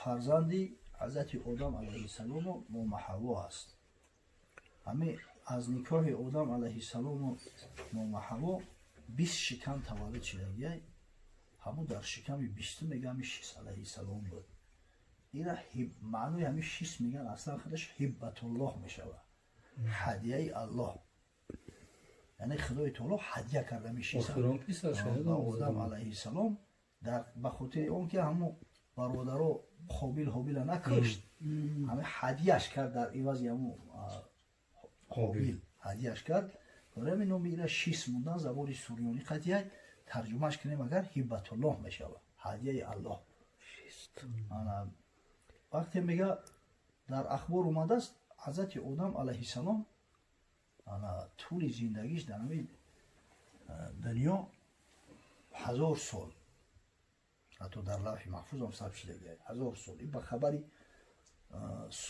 Фарзанди ҳазрати Одам алайҳиссалому Мома Ҳаво аст. Ҳами аз никоҳи Одам алайҳиссалому Мома Ҳаво 20 шикам таваллуд шидагиай. Ҳамун дар шиками бисту мега ҳами Шис алайҳиссалом буд. Ира маънои ҳами Шис меган, аслан худаш ҳиббатуллоҳ мешавад, ҳадияи Аллоҳ, яъне Худои таоло ҳадия карда мешиса Одам алайҳиссалом ба хотири он ки ҳамун бародаро Қобил Ҳобила накушт, ҳами ҳадияш кард, дар ивази ҳамун Қобил ҳадияш кард. Барои ҳамин номи ира Шис мондан. Забони сурёнӣ қатъия тарҷумааш кунем агар, ҳиббатуллоҳ мешавад, ҳадияи Аллоҳ. Вақте мега, дар ахбор омадааст, ҳазрати Одам алайҳиссалом тӯли зиндагиш дар ҳамин дунё 1000 сол, ҳатто дар Лавҳи Маҳфузам сабт шудагиай, 1000 сол. Ин ба хабари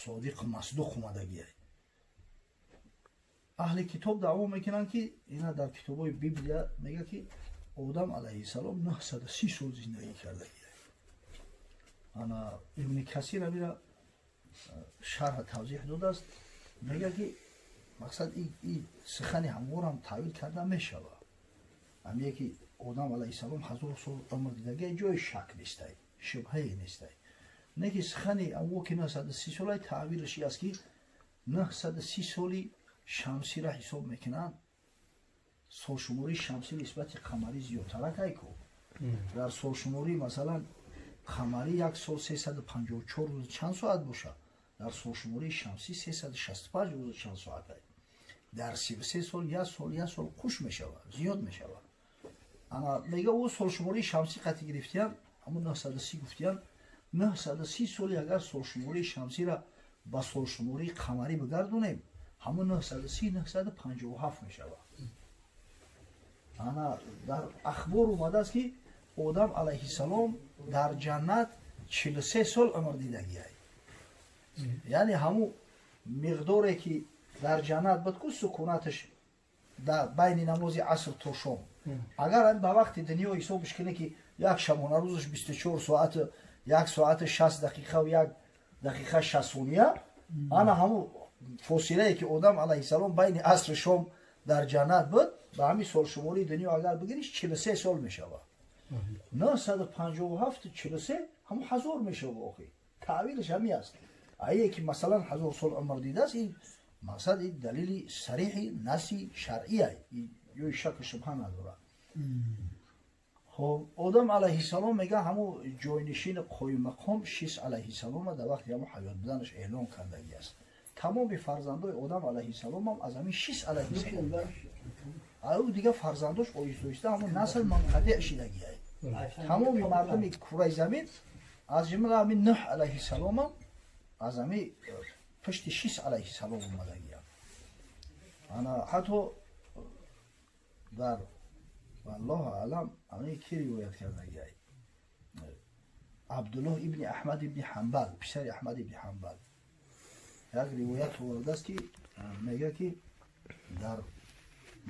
содиқ масдуқ омадагиай. Аҳли китоб даъво мекунанд, ки ина дар китобҳои Библия мега, ки Одам алайҳиссалом 930 сол зиндагӣ кардагиай. Ана Ибни Касир амира шарҳ тавзеҳ додааст, мега, ки мақсад и сухани ҳамворам таъвил карда мешавад. Ҳамие ки Одам алайҳиссалом 1000 сол умр дидагиай, ҷои шак нестай, шубҳае нестай. Не ки сухани аво ки 930 солай, таъвилаш и аст, ки 930 соли шамсира ҳисоб мекунанд. Солшумории шамсӣ нисбати қамарӣ зиёдтаракай ку. Дар солшуморӣ, масалан, қамарӣ як сол 354 рӯз чанд соат бошад, дар солшумории шамсӣ 365 рӯзу чанд соатай. Дар 33 сол як сол, як сол қуш мешавад, зиёд мешавад. Ана мега, ӯ солшумории шамсӣ қатъи гирифтиян, ҳамун 930 гуфтиян. 930 соли агар солшумории шамсира ба солшумории қамарӣ бигардонем, ҳамун 930 957 мешавад. Ана дар ахбор омадааст, ки Одам алайҳиссалом дар ҷаннат 43 сол умр дидагиай. Яъне ҳамун миқдоре ки дар ҷаннат буд ку, сукунаташ дар байни намози аср то шом, агар ба вақти дунё ҳисобш кунӣ, ки як шабонарӯзаш 24 соату як соату 60 дақиқаву як дақиқа 60 сония, ана ҳамун фосилае ки Одам алайҳиссалом байни асру шом дар ҷаннат буд, ба ҳамин солшумории дунё агар бигириш, 43 сол мешавад. 957, 43 ҳамун 1000 мешавад. Охи таъвилаш ҳамин аст. Ае ки масалан 1000 сол умр дидааст, ин мақсад ин далели сарихи наси шаръия, ҷои шаку шубҳа надорад. Хоб, Одам алайҳиссалом мега, ҳамун ҷойнишини қоиммақом Шис алайҳиссалома дар вақти ҳамун ҳаёт буданаш эълон кардагӣ аст. Тамоми фарзандои Одам алайҳиссаломам аз ҳамин Шис алайҳиссалом, ӯ дигар фарзандош оҳиста оҳиста ҳамун насл манқатеъ шидагиай. Тамоми мардуми кураи замин, аз ҷумла ҳамин Нӯҳ алайҳиссаломам аз ҳами пушти Шис алайҳиссалом омадагиям. Ана ҳатто дар, валлоҳу аълам, ами ки ривоят кардагиай, Абдуллоҳ ибни Аҳмад ибни Ҳанбал, писари Аҳмад ибни Ҳанбал, як ривоят овардааст, ки мега, ки дар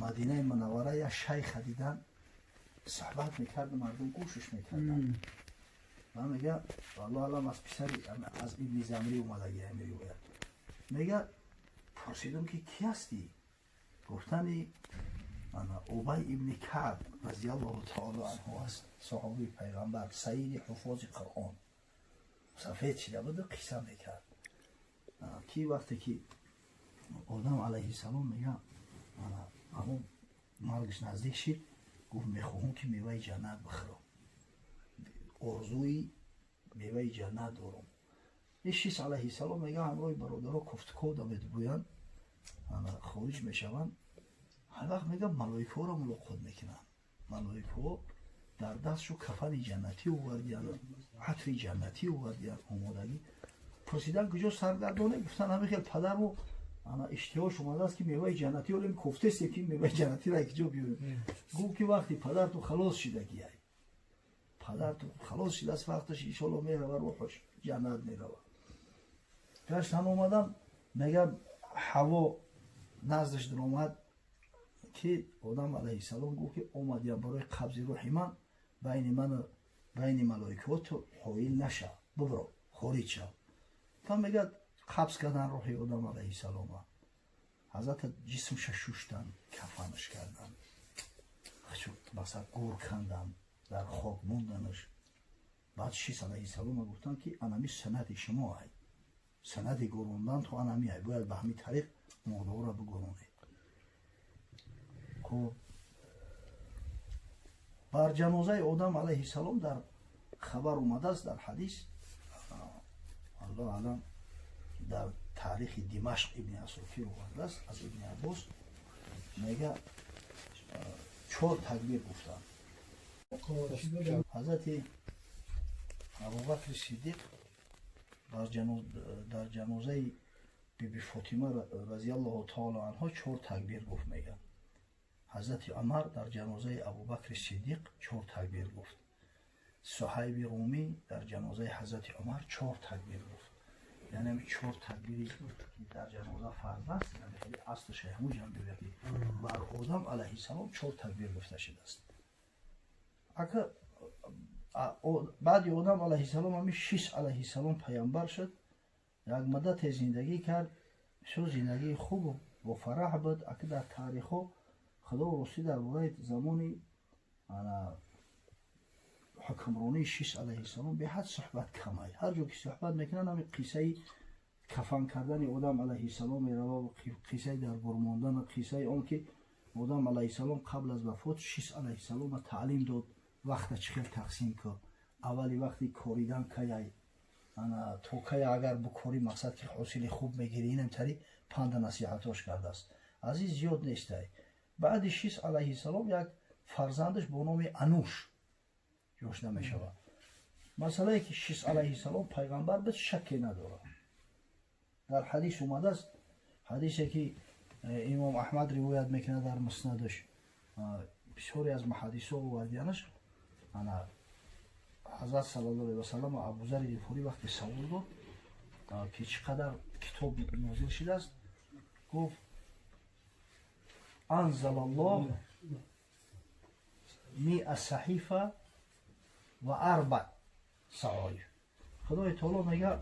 Мадинаи Мунаввара як шайха дидан, суҳбат мекард, мардум гӯшаш мекарданд. Ва мега, валлоҳу аълам, аз писари аз Ибни Замрӣ омадаги ҳами ривоят. Мега, пурсидам, ки ки ҳастӣ? Гуфтани, ана Убай ибни Каъб разиаллоҳу таоло анҳу аст, соҳобии пайғамбар, саиди ҳуфози Қуръон. Сафед шида буду қисса мекард, ки вақте ки Одам алайҳиссалом мега, ҳамон маргаш наздик шид, гуфт: «Мехоҳам, ки меваи ҷаннат бихӯрам, орзуи меваи ҷаннат дорам». Шис алайҳиссалом мега, ҳамроҳи бародаро кофтуков медбӯянд, хориҷ мешаванд. Ҳар вақт мега, малоикаҳоро мулоқот мекунанд. Малоикаҳо дар дастшу кафани ҷаннатӣ овардиянд, атри ҷаннатӣ овардиянд, омодагӣ. Пурсидан, куҷо саргардоне? Гуфтан, ҳамин хел падармо ана иштиҳош омадааст, ки меваи ҷаннатӣ олем, кофтесте, ки меваи ҷаннатиро куҷо биёрем. Гуфт, ки вақти падарту халос шидагиай, падарту халос шидааст вақташ, иншолло мерава, рӯҳаш ҷаннат мерава. Гаштан омадан, мега, ҳаво наздаш даромад, ки Одам алайҳиссалом гуфт, ки омадиям барои қабзи рӯҳи ман, байни ману байни малоикаҳо ту ҳоил наша, бубро. Хориҷ шав. Та мегӯяд, қабз кардан рӯҳи Одам алайҳиссалома. Ҳазрата ҷисмша шуштан, кафанаш кардан, мақсад гур кандан, дар хок монданаш. Баъд Шис алайҳиссалома гуфтанд, ки анами санати шумо ай, санати гурондан то анами ай, бояд ба ҳамин тариқ мурдаҳоро бигуронед. Хуб, бар ҷанозаи Одам алайҳиссалом дар хабар омадааст, дар ҳадис, аллоҳ аълам, дар таърихи Димашқ Ибни Асокир овардааст аз Ибни Аббос, мега, чор такбир гуфтанд. Ҳазрати Абубакри Сиддиқ дар ҷанозаи Биби Фотима разиаллоҳу таоло анҳо чор такбир гуфт, мегӯяд. Ҳазрати Умар дар ҷанозаи Абубакри Сиддиқ чор такбир гуфт. Суҳайби Румӣ дар ҷанозаи ҳазрати Умар чор такбир гуфт. Яъне чор такбири дар ҷаноза фарз аст, яъне хеле аслша ҳамуҷам мегӯяд, ки бар Одам алайҳиссалом чор такбир гуфта шудааст. Ака, баъди Одам алайҳиссалом ҳами Шис алайҳиссалом паямбар шуд. Як муддате зиндагӣ кард, бисёр зиндагии хубу бо фараҳ буд. Ака, дар таърихҳо, худо ростӣ, дар бораи замони ҳукмронии Шис алайҳиссалом беҳад суҳбат камай. Ҳар ҷо ки суҳбат мекунанд, ҳами қиссаи кафан кардани Одам алайҳиссалом мерава, қиссаи дар гур мондан, қиссаи он ки Одам алайҳиссалом қабл аз вафот Шис алайҳиссалома таълим дод, вақта чӣ хел тақсим кар, аввали вақти коридан каяй, то кая агар букорӣ, мақсад ки ҳосили хуб мегирӣ, инам тари панда насиҳатош кардааст. Аз ин зиёд нестай. Баъди Шис алайҳиссалом як фарзандаш бо номи Ануш ҷош намешавад. Масъалае ки Шис алайҳиссалом пайғамбар буд, шакке надорад. Дар ҳадис омадааст, ҳадисе ки имом Аҳмад ривоят мекунад дар Муснадаш, бисёре аз муҳаддисо овардиянаш. Ана, ҳазрат саллаллоҳу алайҳи васалам Абузари Ғифорӣ вақте савол дод, ки чӣ қадар китоб нозил шудааст, гуфт: «Анзалаллоҳ миа саҳифа ва арба саҳоиф». Худои таоло, мега,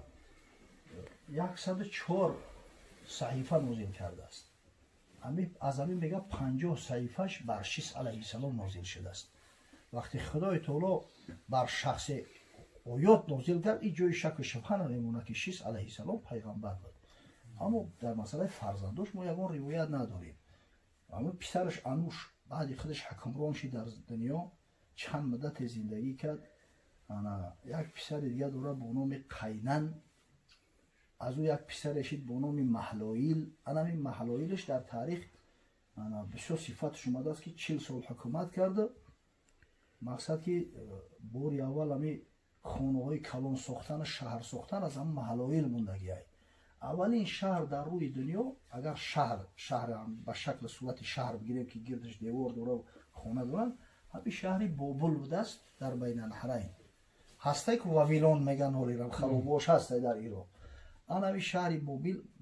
104 саҳифа нозил кардааст. Аз ҳамин, мега, 50 саҳифаш бар Шис алайҳиссалом нозил шудааст. Вақте Худои таоло бар шахсе оёт нозил кард, ин ҷои шаку шубҳа намемонад, ки Шис алайҳиссалом пайғамбар буд. Аммо дар масъалаи фарзандош мо ягон ривоят надорем. Аммо писараш Ануш баъди худаш ҳукмрон шид, дар дунё чанд муддате зиндагӣ кард. Як писари дига дорад бо номи Қайнан. Аз ӯ як писаре шид бо номи Маҳлоил. Анами Маҳлоилш дар таърих бисёр сифаташ омадааст, ки 40 сол ҳукумат карда. Мақсад ки бори аввал ами хонаҳои калон сохтану шаҳр сохтан аз ҳам Маҳлоил мондагиай. Аввалин шаҳр дар рӯи дунё, агар шаҳр ба шакли сурати шаҳр бигирем, ки гирдаш девор дора, хона доранд, ҳами шаҳри Бобул будааст, дар Байналнаҳрайн ҳастай, ку Вавилон меган, ҳолирам харобош ҳастай дар Ироқ. Анави шаҳри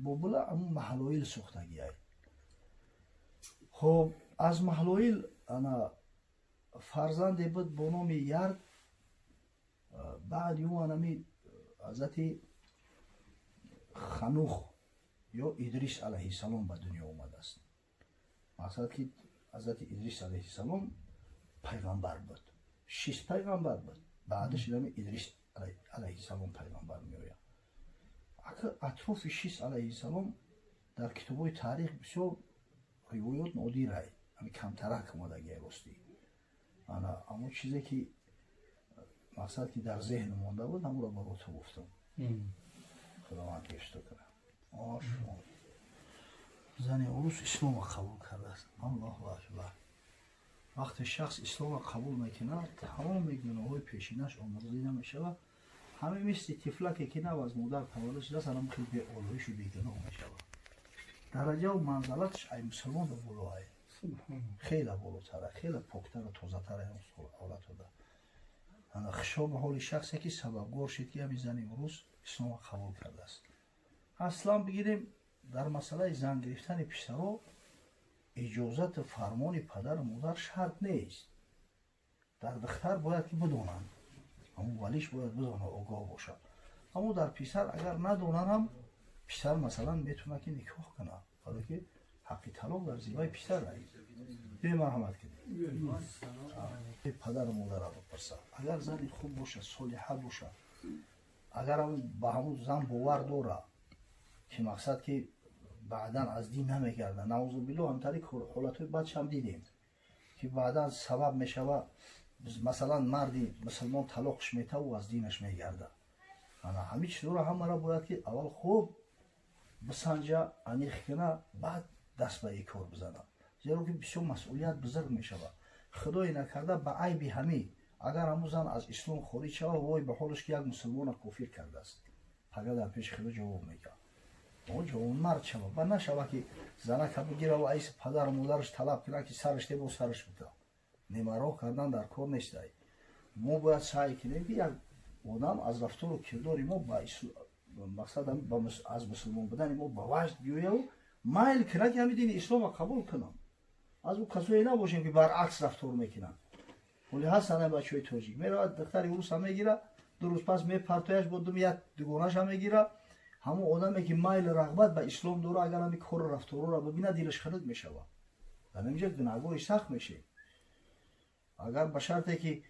Бобула ҳамун Маҳлоил сохтагиай. Хоб, аз Маҳлоил ана фарзанде буд бо номи Ярд. Баъди ӯ анами ҳазрати Ханух ё Идрис алайҳиссалом ба дунё омадааст. Мақсад ки ҳазрати Идрис алайҳиссалом пайғамбар буд. Шис пайғамбар буд, баъдаш инами Идрис алайҳиссалом пайғамбар меояд. Атрофи Шис алайҳиссалом дар китобҳои таърих бисёр ривоёт нодирай, ами камтарак омадагиай, ростӣ. Ана ҳамон чизе ки, мақсад ки дар зеҳн монда буд, ҳамонро барото гуфтам. Худованд ҳифзто кунад. Зани урус ислома қабул кардааст. Аллоҳу акбар! Вақте шахс ислома қабул мекунад, тамоми гуноҳҳои пешинаш омӯрзида мешавад. Ҳамин мисли тифлаке ки нав аз модар таваллуд шудааст, анам хел беолоишу бегуноҳ мешавад. Дараҷаву манзалаташ ай мусулмонда болоай, хеле болотара, хеле поктару тозатара ҳолатода. Ана, хушоби ҳоли шахсе ки сабабгор шид, ки ҳамин зани урус ислома қабул кардааст. Аслан бигирем, дар масъалаи зан гирифтани писаро иҷозату фармони падару модар шарт нест. Дар духтар бояд ки бидонанд, ҳамун валиш бояд бидонад, огоҳ бошад. Аммо дар писар агар надонад ҳам, писар, масалан, метавонад ки никоҳ кунад, барое ки ҳаққи талоқ дар зиммаи писар. Бемарҳамат кунед, падару модарро бипурсад. Агар зани хуб бошад, солиҳа бошад, агар ба ҳамун зан бовар дорад, ки мақсад ки баъдан аз дин намегардад, наузубилло, ҳамтари ҳолатҳои бадшам дидем, ки баъдан сабаб мешава, масалан, марди мусулмон талоқш метаву аз динаш мегардад. Ана ҳамин чизҳоро ҳамаро бояд ки аввал хуб бисанҷа, аниқ кина, баъд даст ба ин кор бизанад, зеро ки бисёр масъулият бузург мешавад. Худое накарда, ба айби ҳамӣ агар ҳамун зан аз ислом хориҷ шава, вой ба ҳолаш, ки як мусулмона кофир кардааст, пага дар пеши Худо ҷавоб мегӯяд. Ҷавонмард шава, ба нашава ки занака бигираву айси падару модараш талаб кунад, ки сараш тебо сараш бита. Немароҳ кардан дар кор нестай. Мо бояд саъй кунем, ки як одам аз рафтору кирдори мо, ба мақсад аз мусулмон будани мо ба ваҷд биёяву майл кунад, ки ҳамин дини ислома қабул кунам. Аз ӯ касое набошем, ки баръакс рафтор мекунанд. Ҳоли ҳастанд бачаҳои тоҷик, меравад, духтари руса мегира, 2 рӯз пас мепартояш, бо дум як дугонаша мегира. Ҳамон одаме ки майлу рағбат ба ислом дора, агар ҳами кору рафторро бибинад, дилаш хунук мешавад. Дар инҷа гунаҳгори сахт мешем. Агар ба шарте ки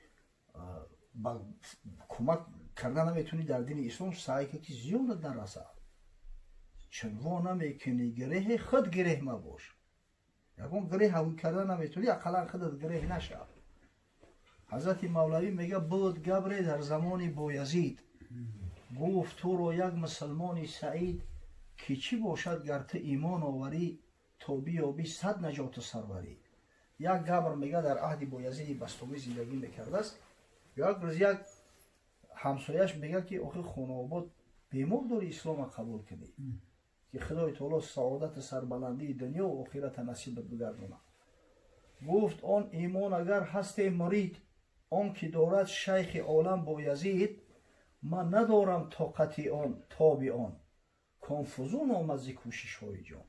ба кӯмак карда наметавонӣ дар дини ислом, саъй ка, ки зиёнат нарасад. Чун во намекунӣ гиреҳе, худ гиреҳ мабош. Ягон гиреҳ карда наметавонӣ, ақаллан худат гиреҳ нашав. Ҳазрати Мавлавӣ мега: буд габре дар замони Боязид, гуфт туро як мусулмони саид, ки чӣ бошад, гар ту имон оварӣ, то биёбӣ сад наҷоту сарварӣ. Як габр, мега, дар аҳди Боязиди Бастомӣ зиндагӣ мекардааст. Як рӯз як ҳамсояш мега, ки охи, хонаобод бемор дорӣ, ислома қабул кунӣ, ки Худои таоло саодати сарбаландии дунё охирата насибат бигардонад. Гуфт: он имон агар ҳасте мурид, он ки дорад шайхи олам Боязид, ман надорам тоқати он, тоби он кон фузун омад зи кӯшишҳои ҷон.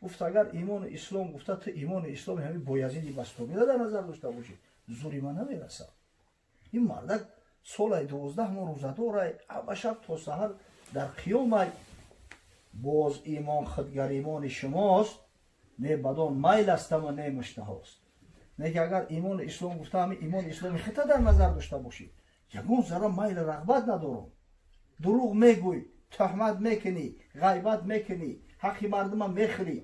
Гуфт: агар имону ислом гуфта, ту имону исломи ҳамин Боязиди Бастомиро дар назар дошта бошӣ, зури ман намерасад. Ин мардак солай 12 моҳ рӯзадорай, ҳама шаб то саҳар дар қиёмай. Боз имон худгаримони шумост, не бадон майл астама, не муштаҳост. Не ки агар имону ислом гуфта, ҳамин имону исломи хита дар назар дошта бошӣ, ягон зарра майлу рағбат надорам. Дурӯғ мегӯй, туҳмат мекунӣ, ғайбат мекунӣ, ҳаққи мардума мехӯрӣ,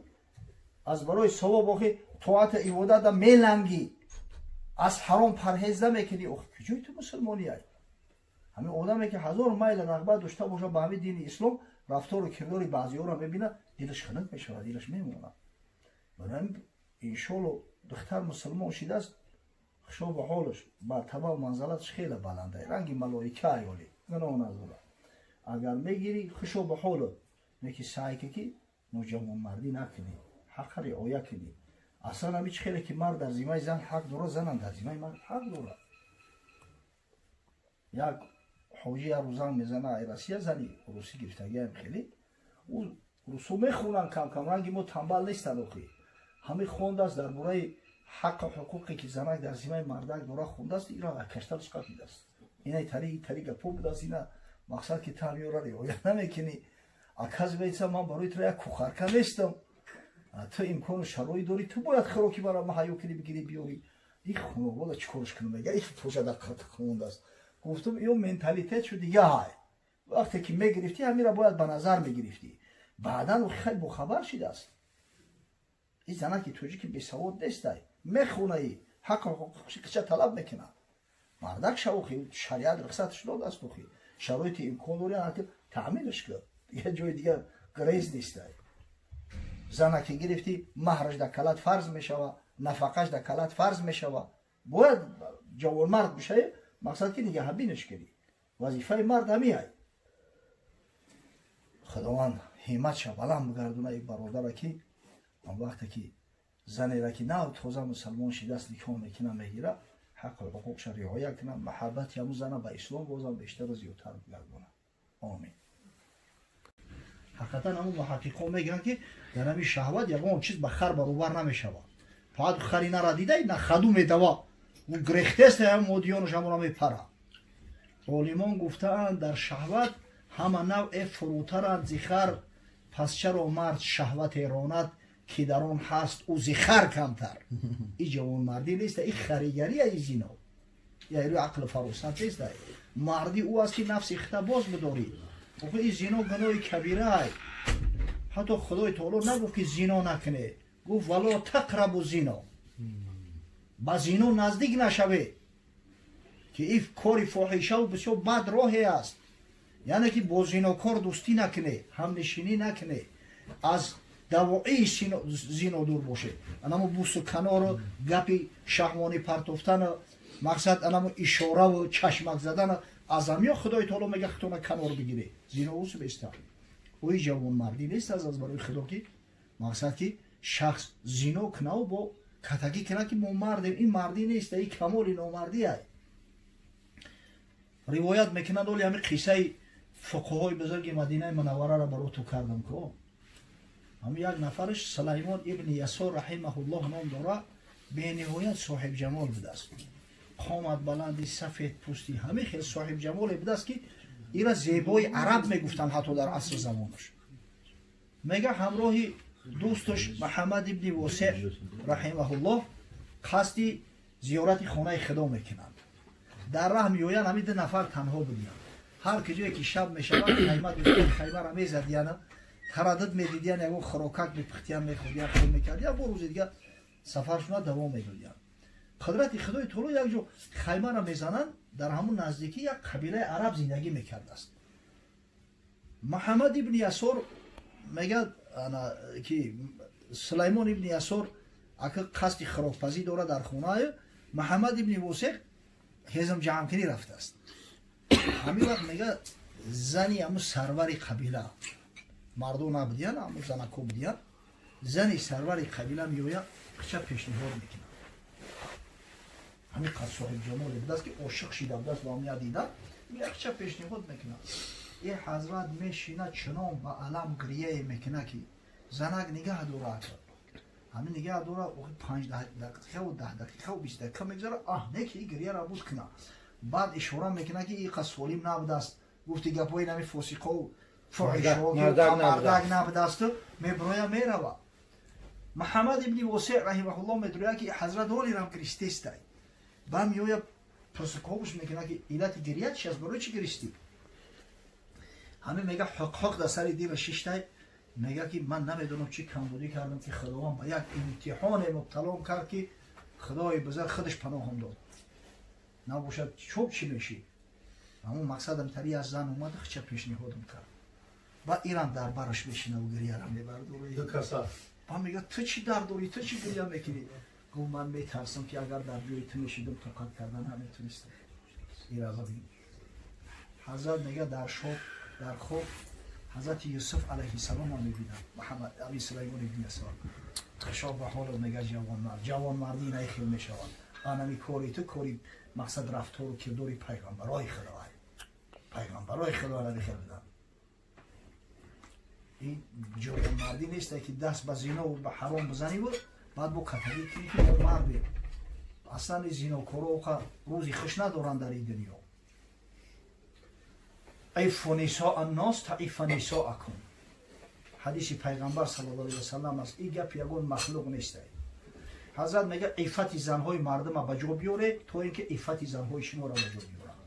аз барои савоб охи тоату ибодата мелангӣ, аз ҳаром парҳез намекунӣ, охи куҷои ту мусулмонияй? Ҳамин одаме ки ҳазор майлу рағбат дошта боша ба ҳамин дини ислом, рафтору кирдори баъзиёро мебинад, дилаш хунук мешавад, дилаш мемонад. Барои иншолло, духтар мусулмон шидааст, хушо ба ҳолаш, мартабаву манзалаташ хеле баланда, ранги малоика аёли, гуноҳ надорад. Агар мегирӣ, хушо ба ҳолат, неки саъй ка, ки ноҷавонмардӣ накунӣ, ҳаққа риоя кунӣ. Аслан ҳами чи хеле ки мард дар зиммаи зан ҳақ дорад, занам дар зиммаи мард ҳақ дорад. Як ҳоҷи як рӯз занг мезана ай Россия, зани русӣ гирифтагиам. Хеле ӯ русо мехонанд кам-кам, ранги мо тамбал нестанд. Охи ҳамин хондааст дар бораи ҳаққу ҳуқуқе, ки занак дар зиммаи мардак дора, хондааст, ира каштараш қапидааст. Ина тари гапо будааст, ина мақсад ки ту ҳамёра риоя намекунӣ. Оказывается, ман барои туро як кухарка нестам. Ту имкону шароит дорӣ, ту бояд хӯроки бара маҳайё кунӣ, бигирӣ, биёрӣ. Ин хонавода чӣ корш кунам? Мега, ин поша дар хондааст. Гуфтам, ё менталитет шу дига ҳай. Вақте ки мегирифтӣ, ҳамира бояд ба назар мегирифтӣ. Баъдан хеле бохабар шидааст. Ин занаки тоҷики бесавод нестай, мехонаи, ҳаққу ҳуқуқша талаб мекунад. Мардак шавохи, шариат рухсатш додааст, охи шароити имкон дори, таъминаш кар, дигар ҷои дигар грез нестай. Зана ки гирифтӣ, маҳраш дар калат фарз мешава, нафақаш дар калат фарз мешава. Бояд ҷавонмард бишавӣ, мақсад ки нигаҳбинаш кунӣ. Вазифаи мард ҳамиай. Худованд ҳимматша баланд бигардона ин бародара, ки он вақте ки занера, ки нав тоза мусалмон шидааст, никоҳ мекуна, мегира, ҳаққу ҳуқуқша риоя кунад, маҳаббати ҳамун зана ба ислом бозам бештару зиёдтар бигардона. Омин. Ҳақиқатан, ҳамун муҳаққиқон мегӯянд, ки дар ҳамин шаҳват ягон чиз ба хар баробар намешавад. Фақат хари нара дидай, на хаду медава, ӯ грехтест, модиёнаш ҳамона мепара. Олимон гуфтаанд, дар шаҳват Ҳама навъе фурӯтаранд зи хар, пас чаро мард шаҳвате ронад, ки дар он ҳаст ӯ зи хар камтар? И ҷавонмардӣ неста, и харигария, и зино я рӯи ақлу фаросат неста. Мардӣ ӯ аст, ки нафси хита боз бидорӣ. Охи, и зино гуноҳи кабирай. Ҳатто Худои таоло нагуфт, ки зино накунед, гуфт: ولا تقربوا الزنا, ба зино наздик нашавед, ки ин кори фоҳишаву бисёр бад роҳе аст. Яъне ки бо зинокор дӯстӣ накунед, ҳамнишинӣ накунед, аз давоии зино дур бошед. Анамо бусу канору гапи шаҳвонӣ партофтану мақсад, анамо ишораву чашмак задану аз амё Худои таоло мега, худтона канор бигиред. Зино усу беста ои ҷавонмардӣ нест аз барои Худо, ки мақсад, ки шахс зино кунаву бо катагӣ кунад, ки мо мардем. Ин мардӣ нест, ин камоли номардӣ ай. Ривоят мекунанд, оли ҳами қиссаи фуқаҳои бузурги Мадинаи Мунаввараро бароту кардам ко ҳами як нафараш Сулаймон ибни Ясор раҳимаҳуллоҳ ном дора. Бениҳоят соҳибҷамол будааст, қомат баланди, сафед пӯсти, ҳамин хел соҳибҷамоле будааст, ки ира зебои араб мегуфтанд ҳатто дар асри замонаш. Мега, ҳамроҳи дӯсташ Маҳаммад ибни Восеъ раҳимаҳуллоҳ қасди зиёрати хонаи Худо мекунанд. Дар раҳ меоянд, ҳамин ду нафар танҳо будиянд. Ҳар ки ҷое ки шаб мешавад, хайма дӯстон хаймара мезадияна, тараддуд медидиян, ягон хӯрокак мепухтиян, мехӯрдиян, хел мекардиян, бо рӯзи дига сафаршуна давом медодиян. Қудрати Худои таоло, як ҷо хаймара мезананд, дар ҳамун наздикӣ як қабилаи араб зиндагӣ мекардааст. Маҳаммад ибни Ясор мегӯяд, ки Сулаймон ибни Ясор ака қасди хӯрокпазӣ дорад дар хонаи Маҳаммад ибни Восеъ, ҳезмҷамъкунӣ рафтааст. Ҳамин вақт, мега, зани ҳамун сарвари қабила, мардо набудиян, ҳамун занако будиян, зани сарвари қабила меояд, қича пешниҳод мекунад. Ҳамин қад соҳибҷамоле будааст, ки ошиқ шида будааст ба ҳамия дида, яхча пешниҳод мекунад. Э, ҳазрат мешина, чунон ба алам гирияе мекунад, ки занак нигаҳ дорад. Ҳамин нигаҳ дора, 5 дақиқаву 10 дақиқаву 20 дақиқа мегузара, аҳ, не ки гирияра буд кунад. Баъд ишора мекунад, ки иқа солим набудааст, гуфти гапҳои нами фосиқову фоҳишомардак набудаасту меброя, мерава. Маҳаммад ибни Восеъ раҳимаҳуллоҳ медурӯяд, ки ҳазрат ҳолирам гиристестай. Ба меоя, пурсуковуш мекунад, ки иллати гирия чи аст, барои чӣ гиристӣ? Ҳамин мега, ҳуқҳуқ дар сари дила шиштай, мега, ки ман намедонам чӣ камбудӣ кардам, ки Худованд ба як имтиҳоне мубталом кард, ки Худои бузург худаш паноҳам дод, набошад, чӯб чӣ мешӣ. Ҳамун мақсадам тари аз зан омада, хича пешниҳодам кард. Ба ирам дар бараш мешинаву гирияра мебардорӣ. Ба мега, ту чӣ дард дорӣ, ту чӣ гирия мекунӣ? Гуфт, ман метарсам, ки агар дар ҷои ту мешидам, тоқат кардан наметонистам. Ира бибин, ҳазрат мега, дар шоб, дар хоб ҳазрати Юсуф алайҳиссаломро мебинам. Муҳаммад аби Сулаймон ибни Ясор хушоб ба ҳоло мега, ҷавонмард, ҷавонмардӣ най хел мешавад. Анами кори ту кори мақсад, рафтору кирдори пайғамбарои Худовай, пайғамбарои Худо наби хел буданд. Ин ҷавонмардӣ несте, ки даст ба зинову ба ҳаром бизаниву баъд бо катагӣ кунӣ, ки мо мардем. Аслан зинокоро оқа рӯзи хуш надоранд дар ин дунё. عفوا نساء الناس تعف نساؤكم, ҳадиси пайғамбар саллаллоҳу алайҳи васалам аст. Ин гап ягон махлуқ нест. Ҳазрат мега, иффати занҳои мардума ба ҷо биёре, то ин ки иффати занҳои шуморо ба ҷо биёранд.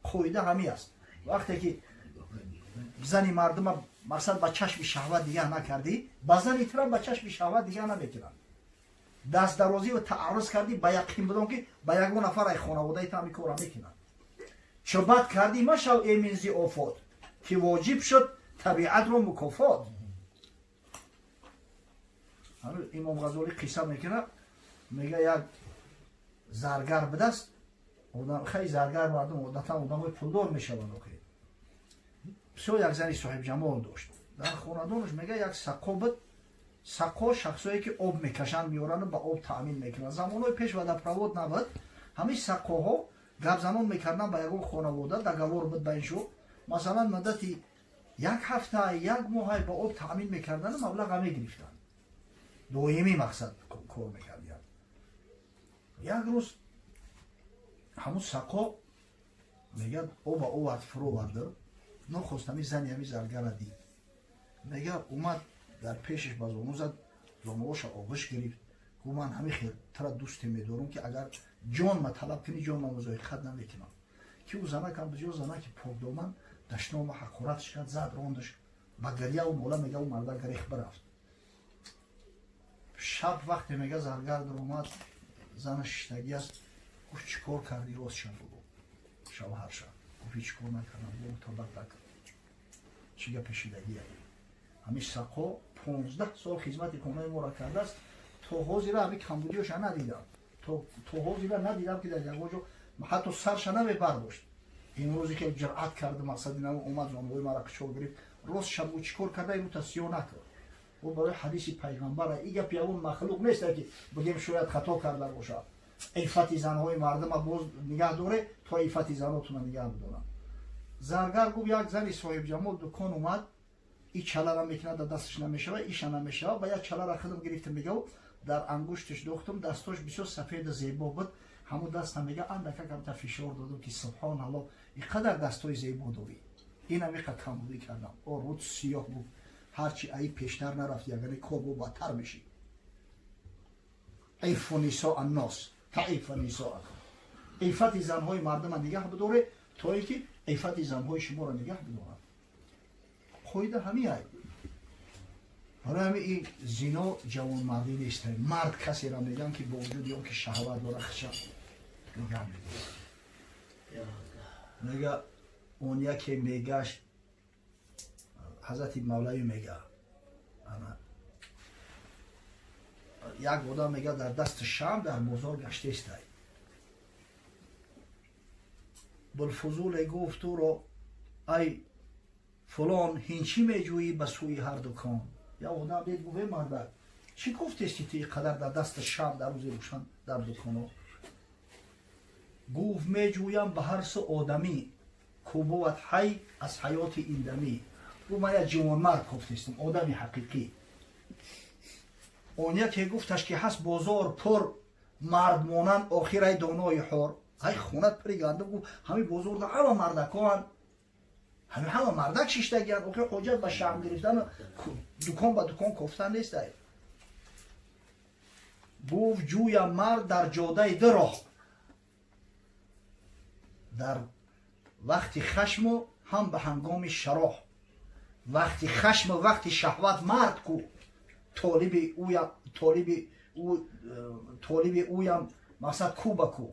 Қоида ҳамин аст. Вақте ки зани мардума мақсад ба чашми шаҳват дигаҳ накардӣ, ба зани тирам ба чашми шаҳват дигаҳ намекунанд. Дастдарозӣ ва тааррӯз кардӣ, ба яқин бидон, ки ба ягон нафар ай хонаводаи ту ҳамин корра мекунанд. Чо бад кардӣ, машав эмин зи офот, ки воҷиб шуд табиатро мукофот. Имом Ғазолӣ қисса мекунад, мега, як заргар будааст. Хеле заргар мардум одатан одамои пулдор мешаванд. Охи, бисёр як зани соҳибҷамол дошт. Дар хонадонаш, мега, як сақо буд. Сақо шахсое ки об мекашанд, меорану ба об таъмин мекунанд. Замонҳои пеш водопровод набуд, ҳамин сақоҳо гапзанон мекарданд ба ягон хонавода, договор буд ба ин шу, масалан, муддати як ҳафта, як моҳай ба об таъмин мекардану маблаға мегирифтанд. Доимӣ мақсад кор мекардиянд. Як рӯз ҳамун сақо, мегӯяд, оба овард, фуроварда. Нохост ҳами зани ҳами заргара дид. Мега, омад дар пешаш ба зону зад, зонуоша оғӯш гирифт. Гуфт, ман ҳами хел тара дӯсте медорам, ки агар ҷон ма талаб кунӣ, ҷон ма музоиқат намекунам. Ки ӯ занакам бисёр занаки покдоман, дашнома ҳақоратш кард, зад, рондаш ба гиряву мола. Мега, ӯ марда гирех бирафт. Шаб вақте, мега, заргар даромад, зана шиштагӣ аст. Гуфт, чӣ кор кардӣ? Рост шаб бугӯ. Шавҳарша гуфт, ҳеҷ кор накардам. Гуфт, табат накард, чӣ гапе шидагия? Ҳамин сақо 15 сол хизмати хонаи моро кардааст, то ҳозира ҳамин камбудиёша надидам, то ҳозира надидам, ки дар ягон ҷо ҳатто сарша намебардошт. Имрӯзе ки ҷуръат карда, мақсади на омад, зонуҳои мара қичор гирифт. Рост шаб чӣ кор карда? Имрӯз сиё накард. Ӯ барои ҳадиси пайғамбара, и гап ягон махлуқ нест, ки бигем шояд хато карда бошад. Иффати занҳои мардума боз нигаҳ доре, то иффати занотуна нигаҳ бидорам. Заргар гуфт, як зани соҳибҷамол дукон омад, и чалара мекунад, дар дасташ намешава, иша намешава. Ба як чалара худам гирифтам, мега, дар ангушташ дохтам, дастош бисёр сафеду зебо буд. Ҳамун даста, мега, андака камта фишор додам, ки субҳоналло, и қадар дастои зебо дорӣ, инам иқа камбудӣ кардам. О руд сиёҳ буд, ҳарчи аи пештар нарафти, агар кор бо бадтар мешид. Иффу нисо аннос таифа нисоакум, иффати занҳои мардума нигаҳ бидоре, то ин ки иффати занҳои шуморо нигаҳ бидоранд. Қоида ҳамиай. Барои ҳами ин зино ҷавонмардӣ нест. Мард касеро мегӯям, ки бо вуҷуди он ки шаҳват дора, хиша нигаҳ медорад. Мега, он яке мегашт, ҳазрати Мавлавӣ мега, ана як одам, мега, дар дасти шам дар бозор гаштестай. Булфузуле гуфт ӯро: «Ай фулон, ҳин чӣ меҷӯӣ ба сӯи ҳар дукон?» Як одам дид, гуфт: «Эй мардак, чӣ гуфтести ту қадар дар дасти шам дар рӯзи рӯшан дар дуконо?» Гуфт: «Меҷӯям ба ҳар су одамӣ, ку бувад ҳай аз ҳаёти индамӣ». Гуфт: «Ман як ҷавонмард гуфтестам, одами ҳақиқӣ». Он яке гуфташ, ки ҳаст бозор пур мардмонанд, охир ай донои ҳор, ай хонат пири гандум. Гуфт: «Ҳамин бозорда ҳама мардакоанд, ҳами ҳама мардак шиштагианд, охир ҳоҷат ба шам гирифтану дукон ба дукон кофтан нест». Ай гуфт: «Ҷӯям мард дар ҷодаи ду роҳ, дар вақти хашму ҳам ба ҳангоми шароҳ. Вақти хашму вақти шаҳват мард ку, толиби ӯям, толиби ӯ, толиби ӯям, мақсад ку ба ку».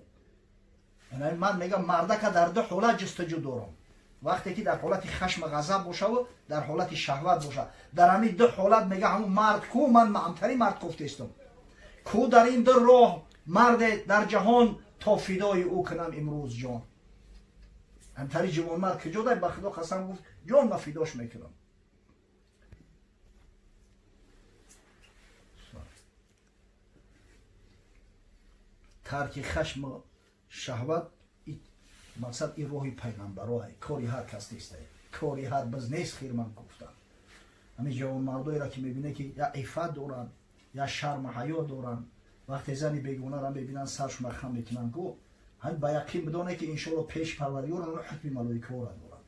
Ман мегам, мардака дар ду ҳолат ҷустуҷӯ дорам: вақте ки дар ҳолати хашма ғазаб бошаву дар ҳолати шаҳват боша. Дар ҳамин ду ҳолат, мега, ҳамун мард ку, ман маъмтарин мард кофтестам. Ку дар ин ду роҳ марде дар ҷаҳон, то фидои ӯ кунам имрӯз ҷон? Ҳамтари ҷавонмард куҷо дай? Ба худо қасам, гуфт, ҷон ма фидош мекунам. Тарки хашму шаҳват, мақсад ин роҳи пайғамбаро, кори ҳар кас нест, кори ҳар биз нест. Хирман гуфтам, ҳамин ҷавонмардоеро ки мебинед, ки я иффат доранд, я шарму ҳаё доранд, вақте зани бегонаро мебинанд, саршуна хам мекунанд, ку ҳамин ба яқин бидонед, ки иншоалло пеш Парвардигор ҳукми малоикаҳоро доранд.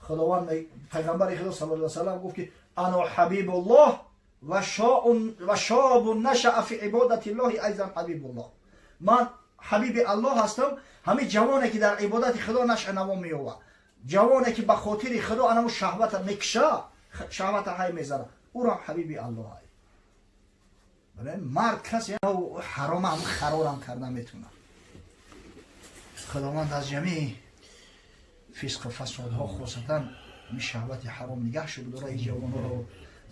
Худованд, пайғамбари Худо сал ла салам гуфт, ки ано ҳабибуллоҳ ва шобу нашаа фи ибодати ллоҳи айзан ҳабибуллоҳ. Ман ҳабиби Аллоҳ ҳастам, ҳамин ҷавоне ки дар ибодати Худо нашъа наво меёвад, ҷавоне ки ба хотири Худо анаму шаҳвата мекша, шаҳвата ҳай мезана, ӯрам ҳабиби Аллоҳ. Ай мард касе ҳарома ҳам харорам карда метунад. Худованд аз ҷамеи фисқу фасодҳо, хосатан ҳамин шаҳвати ҳаром, нигаҳ шуд дора. Ин ҷавонҳоро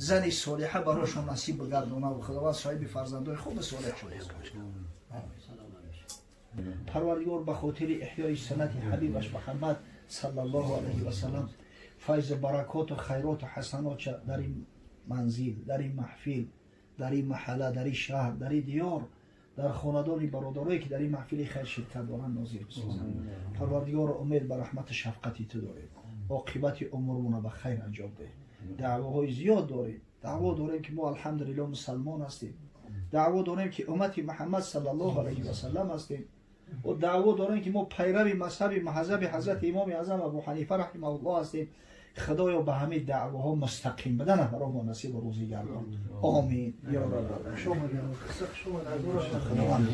зани солиҳа барошон насиб бигардонаву Худованд соҳиби фарзандои хуби солеҳ шуд. Парвардигор ба хотири эҳёи суннати ҳабибаш Муҳаммад саллаллоҳу алайҳи васалам файзу баракоту хайроту ҳасанотша дар ин манзил, дар ин маҳфил, дар ин маҳалла, дар ин шаҳр, дар ин диёр, дар хонадони бародарое ки дар ин маҳфили хайр ширкат доранд, нозил бисозад. Парвардигоро, умед ба раҳмату шафқати ту дорем, оқибати умурмона ба хайр анҷом деҳ. Даъвоҳои зиёд дорем. Даъво дорем, ки мо, алҳамдулилло, мусалмон ҳастем. Даъво дорем, ки уммати Муҳаммад саллаллоҳу алайҳи васалам ҳастем. О, даъво доранд, ки мо пайрави мазҳаби маҳзаби ҳазрати Имоми Аъзам Абу Ҳанифа раҳимаҳуллоҳ ҳастем. Худоё, ба ҳамин даъвоҳо мустақим бидана баро мо насибу рӯзӣ гардон. Омин ё раб. Худованд.